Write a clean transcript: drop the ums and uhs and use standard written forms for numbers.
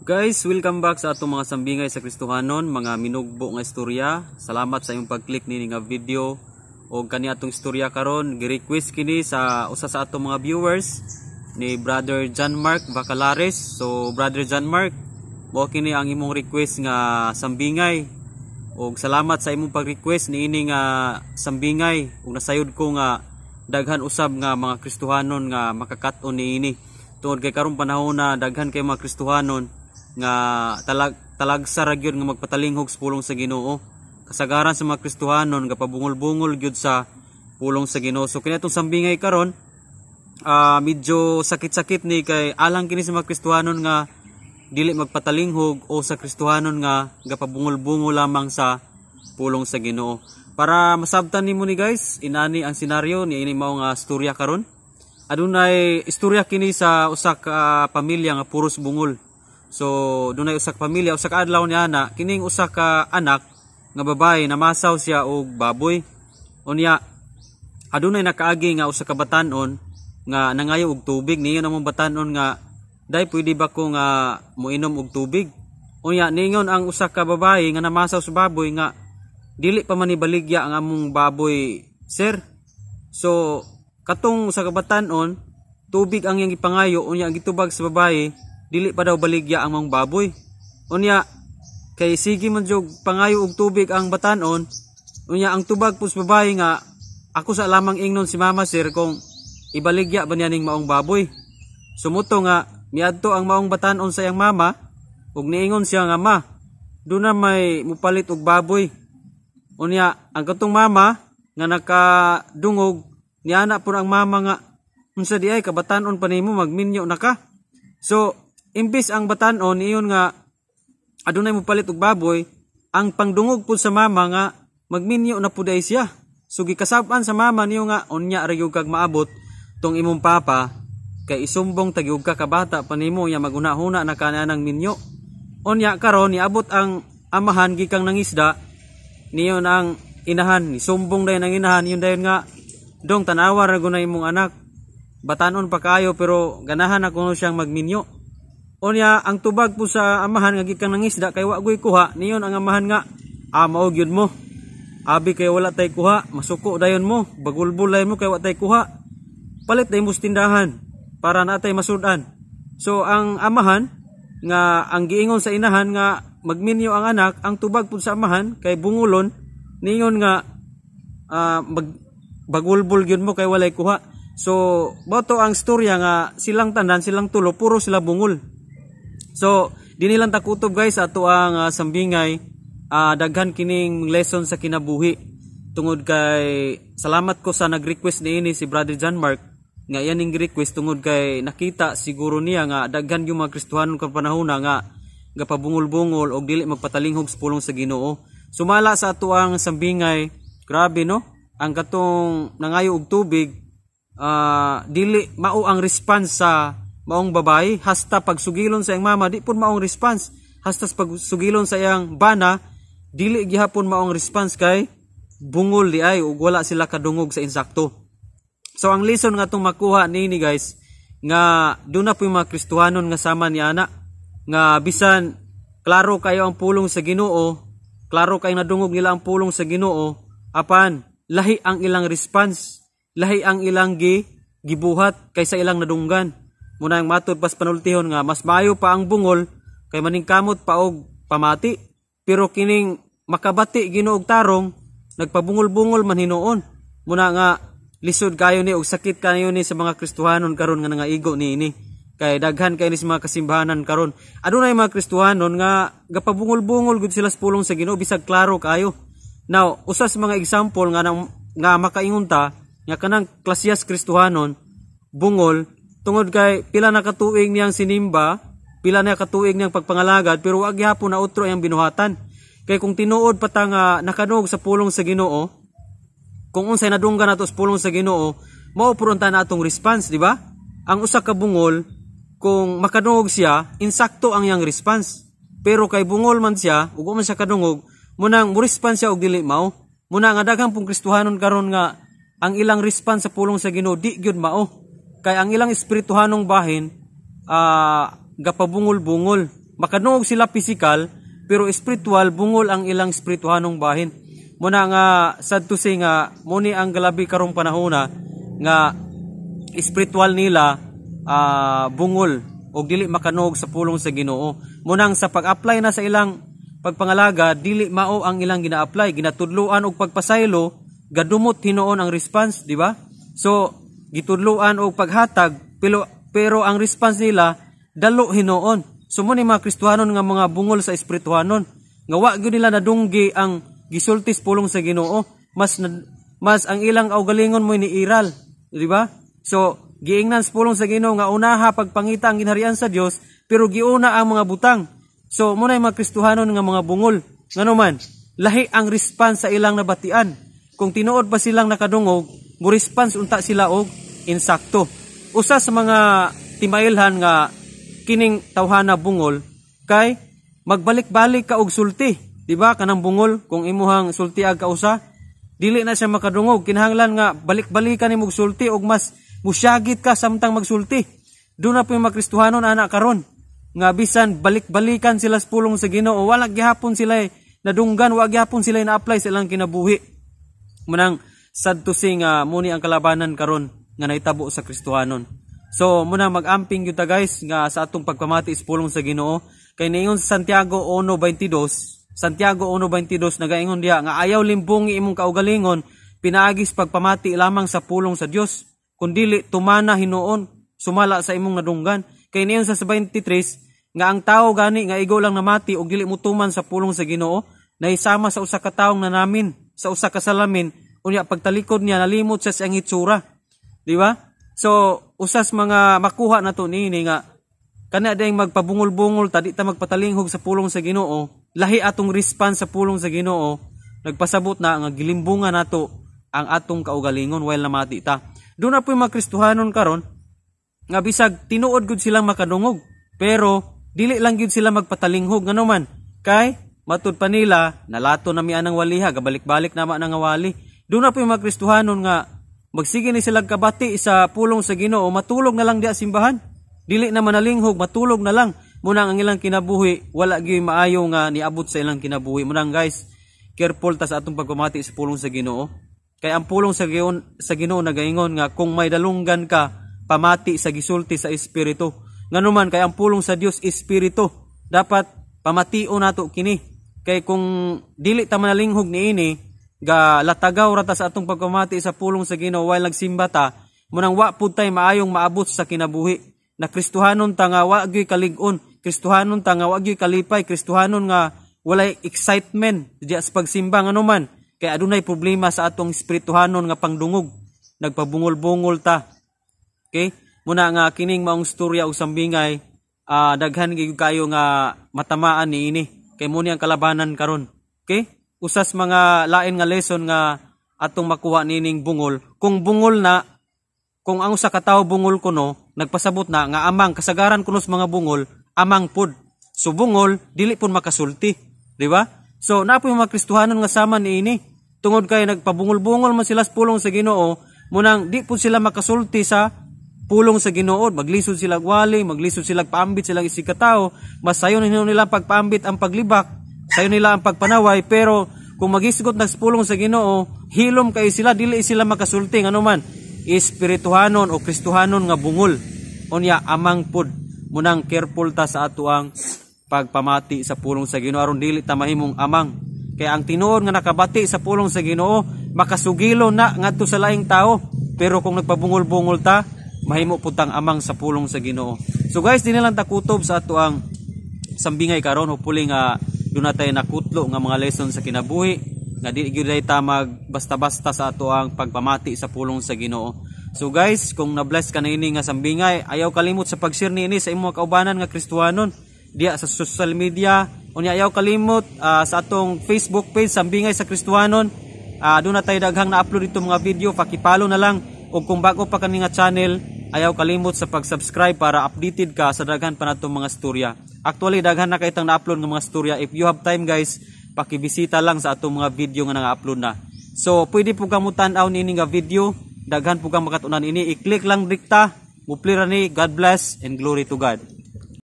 Guys, welcome back sa atong mga sambingay sa Kristohanon, mga minugbo nga istorya. Salamat sa imong pag-click nini nga video. Og kani atong istorya karon, gi-request kini sa usa sa atong mga viewers ni Brother John Mark Bacalares. So Brother John Mark, mao kini ang imong request nga sambingay. Og salamat sa imong pag-request niini nga sambingay ug nasayod ko nga daghan usab nga mga Kristohanon nga makakat-on niini. Tungod kay karong panahon na daghan kay mga Kristohanon nga talagsa ra gyud nga magpatalinghog sa pulong sa Ginoo. Kasagaran sa mga Kristohanon nga pabungol-bungol gyud sa pulong sa Ginoo. So kini atong sambingay karon, medyo sakit-sakit ni kay alang kini sa mga Kristohanon nga dili magpatalinghog o sa Kristohanon nga gapabungol-bungol lamang sa pulong sa Ginoo. Para masabtan nimo ni guys, inani ang senaryo ni ini mao nga istorya karon. Adunay istorya kini sa usa ka pamilya nga puros bungol. So dunay usa ka pamilya, usa ka adlaw niya ana, kining usa ka anak nga babae namasaw siya og baboy. Unya adunay nakaagi nga usa ka batan-on nga nangayo og tubig. Niingon ang batan-on nga, "Day, pwede ba ko nga moinom og tubig?" Unya niingon ang usa ka babae nga namasaw sa baboy nga, "Dili pa man ibaligya ang among baboy, sir." So katong usa ka batan-on, tubig ang iyang gipangayo, unya ang gitubag sa babae, dili pa daw baligya ang among baboy. Unya kay sige man jud pangayo og tubig ang batan-on, unya ang tubag pud sa babae nga, "Ako sa lamang ingnon si mama, sir, kung ibaligya ba niya ning maong baboy." Sumuto nga miadto ang maong batan-on sa iyang mama ug niingon siya nga, "Ma, duna may mupalit og baboy." Unya ang katong mama nga nakadungog, niana pud ang mama nga, "Unsa di ay, kabatan-on pa nimo, magminyo na ka." So imbis ang batan-on niingon nga adunay mupalit og baboy, ang pangdungog pud sa mama nga magminyo na pud ay siya. So gikasab-an sa mama niyo nga, "Unya ra gyud kag maabot tong imong papa kay isumbong tagyog ka, kabata pa nimo nya maguna-huna na ka ng minyo." Unya karon niabot ang amahan gikang nangisda, niyon ang inahan, isumbong dayon ang inahan yun dayon nga, "Dong, tanawa ra guna imong anak, batanon pa kayo pero ganahan ako siyang magminyo." Unya ang tubag po sa amahan nga gikan nangisda kay wa goy kuha, niyon ang amahan nga, "Ah, mao gyud mo. Abi kay wala tay kuha, masuko dayon mo, bagulbul dayon mo kay wa tay kuha. Palit day mo sa tindahan para natay masud-an." So ang amahan nga ang giingon sa inahan nga magminyo ang anak, ang tubag pud sa amahan kay bungulon, ningon nga, mag bagulbul gyud mo kay walay kuha." So boto ang storya nga silang tanan, silang tulo, puro sila bungol. So di nilang takutob guys ato ang sambingay, daghan kining lesson sa kinabuhi. Tungod kay salamat ko sa nag-request niini si Brother John Mark nga iyan ning request tungod kay nakita siguro niya nga daghan yung mga Kristohanon karon panahon na nga gapabungol-bungol og dili magpatalinghog sa pulong sa Ginoo. Sumala sa ato ang sambingay, grabe no, ang katong nangayo og tubig, dili mao ang response sa maong babae, hasta pagsugilon sa iyang mama di pud maong response, hasta pagsugilon sa iyang bana dili gihapon maong response kay bungol di ay ug wala sila kadungog sa insakto. So ang lesson nga atong makuha niini guys, nga duna po yung mga Kristohanon nga sama ni ana nga bisan klaro kayo ang pulong sa Ginoo, klaro kayo nadungog nila ang pulong sa Ginoo, apan lahi ang ilang response, lahi ang ilang gibuhat kaysa ilang nadunggan. Muna ang matud pas panultihon nga mas maayo pa ang bungol kay maningkamot pa og pamati, pero kining makabati Ginoo og tarong nagpabungol-bungol man hinuon. Muna nga lisod kayo ni og sakit kayo ni sa mga Kristohanon karon nga nangaigo niini. Kay daghan kayo ni sa mga kasimbahanan karon. Adunay mga Kristohanon nga gapabungol-bungol gud sila sa pulong sa Ginoo bisag klaro kayo. Now, usa sa mga example nga nang, nga makaingon ta nga kanang klasiyas Kristohanon bungol tungod kay pila na katuig niyang sinimba, pila na katuig niyang pagpangalagad, pero wa gihapon na utro iyang binuhatan. Kay kung tinuod pa ta nga nakadungog sa pulong sa Ginoo, kung unsay nadunggan nato sa pulong sa Ginoo, mao pud unta na atong response, di ba? Ang usa ka bungol, kung makadungog siya, insakto ang iyang response. Pero kay bungol man siya, ug man siya kadungog, munang mo response siya og dili mao. Muna nga daghang pong Kristohanon karon nga ang ilang response sa pulong sa Ginoo di gyud mao. Kay ang ilang espirituhanong bahin gapabungol-bungol. Makadungog sila physical, pero spiritual, bungol ang ilang espirituhanong bahin. Muna nga sad to say nga mo ni ang galabi karong panahona nga spiritual nila bungol og dili makanog sa pulong sa Ginoo. Munang sa pag-apply na sa ilang pagpangalaga, dili mao ang ilang gina-apply, ginatudloan og pagpasaylo, gadumot hinuon ang response, di ba? So gitudloan og paghatag, pero ang response nila dalo hinuon. So mo ni mga Kristohanon nga mga bungol sa espirituhanon nga wa gyud nila nadunggi ang gisulti sa pulong sa Ginoo, mas ang ilang kaugalingon mo niiral, di ba? So giingnan sa pulong sa Ginoo nga unaha pagpangita ang ginharian sa Dios, pero giuna ang mga butang. So mo na mga Kristohanon nga mga bungol, ngano man lahi ang response sa ilang nabatian. Kung tinuod pa silang nakadungog, mo response unta sila og insakto. Usa sa mga timailhan nga kining tawhana bungol kay magbalik-balik ka og sulti, di ba? Kanang bungol, kung imuhang sultiag kausa, dili na siya makadungog, kinahanglan nga balik-balikan nimo og sulti og mas musyagit ka samtang magsulti. Doon na po yung mga Kristohanon ana karon nga bisan balik-balikan sila sa pulong sa Ginoo, wala gihapon sila nadunggan, wa gihapon sila na-apply sa ilang kinabuhi. Munang sad to say nga muni ang kalabanan karon nga nahitabo sa Kristohanon. So muna mag-amping gyud ta, guys, nga sa atong pagpamati sa pulong sa Ginoo, kay niingon sa Santiago 1:22, Santiago 1:22, nagaingon diha nga ayaw limbungi imong kaugalingon pinaagis pagpamati lamang sa pulong sa Dios, kundili tumana hinuon sumala sa imong nadunggan. Kay niingon sa 23 nga ang tawo gani nga igo lang namati og dili motuman sa pulong sa Ginoo nahisama sa usa ka tawo nga namin sa usa ka salamin, unya pagtalikod niya nalimot siya sa iyang hitsura, di ba? So usas mga makuha nato niini nga kana dayng magpabungol-bungol ta, di ta magpatalinghog sa pulong sa Ginoo, lahi atong response sa pulong sa Ginoo, nagpasabot na nga gilimbungan nato ang atong kaugalingon while namati ta. Doon na po yung mga Kristohanon karon nga bisag tinuod gud silang makadungog, pero dili lang gyud sila magpatalinghog, ngano man kay matud pa nila nalato na mi anang waliha, gabalik-balik na ma nga wali. Doon na po yung mga Kristohanon nga magsige ni sila kabati sa pulong sa Ginoo, matulog na lang diya simbahan. Dili na manalinghog, matulog na lang. Munang ang ilang kinabuhi, wala gyud maayo nga niabot sa ilang kinabuhi. Munang guys, careful ta sa atong pagpamati sa pulong sa Ginoo. Kay ang pulong sa Ginoo nagaingon nga kung may dalunggan ka, pamati sa gisulti sa Espiritu. Ngano man kay ang pulong sa Dios espiritu. Dapat pamation nato kini. Kay kung dili ta manalinghog niini, ga latagaw ra ta sa atong pagpamati sa pulong sa Ginoo while nagsimba ta, munang wa pud tay maayong maabot sa kinabuhi. Na Kristohanon ta nga wa gyud kalig-on, Kristohanon ta nga wa gyud kalipay, Kristohanon nga walay excitement diya sa pagsimba, ngano man kay adunay problema sa atong espirituhanon nga pangdungog. Nagpabungol-bungol ta. Okay? Muna nga kining maong storya og sambingay, daghan gyud kayo nga matamaan niini. Kay mo ni ang kalabanan karon. Okay? Usas mga lain nga lesson nga atong makuha nining bungol. Kung bungol na, kung ang usa ka tawo bungol kuno, nagpasabot na nga amang kasagaran kuno sa mga bungol, amang pud. So bungol dili pud makasulti, di ba? So naa po yung mga Kristohanon nga sama niini. Tungod kay nagpabungol-bungol man sila sa pulong sa Ginoo, munang di pud sila makasulti sa pulong sa Ginoo, maglisod sila wali, maglisod sila paambit sila isig katao, mas sayo nila pagpaambit ang paglibak, sayo nila ang pagpanaway, pero kung magisgot na sa pulong sa Ginoo, hilom kay sila, dili sila makasulti, ngano man espirituhanon o Kristohanon nga bungol. Unya amang pud. Munang careful ta sa atoang pagpamati sa pulong sa Ginoo aron dili ta mahimong amang. Kay ang tinuod nga nakabati sa pulong sa Ginoo, makasugilo na ngadto sa laing tao. Pero kung nagpabungol-bungol ta, mahimo pud tang amang sa pulong sa Ginoo. So guys, di na lang takutob sa atoang sambingay karon. Hopefully nga duna tay nakutlo nga mga lesson sa kinabuhi nga di gyud ta mag basta-basta sa atoang pagpamati sa pulong sa Ginoo. So guys, kung na-bless ka niini nga sambingay, ayaw kalimot sa pag-share niini sa imong kaubanan nga Kristohanon diya sa social media. Unya ayaw kalimot sa atong Facebook page, Sambingay sa Kristohanon. Doon na tayo daghang na-upload dito mga video, paki-follow na lang, ug kung bago pa kani nga channel, ayaw kalimot sa pag-subscribe para updated ka sa daghan pa natong mga storya. Actually, daghan na kay tang na-upload ng mga storya. If you have time, guys, pakibisita lang sa atong mga video nga nang-upload na. So, pwede po kamo tan-aw niini nga video. Daghan po kang makatunan ini. I-click lang dikta. Mupli ra ni. God bless and glory to God.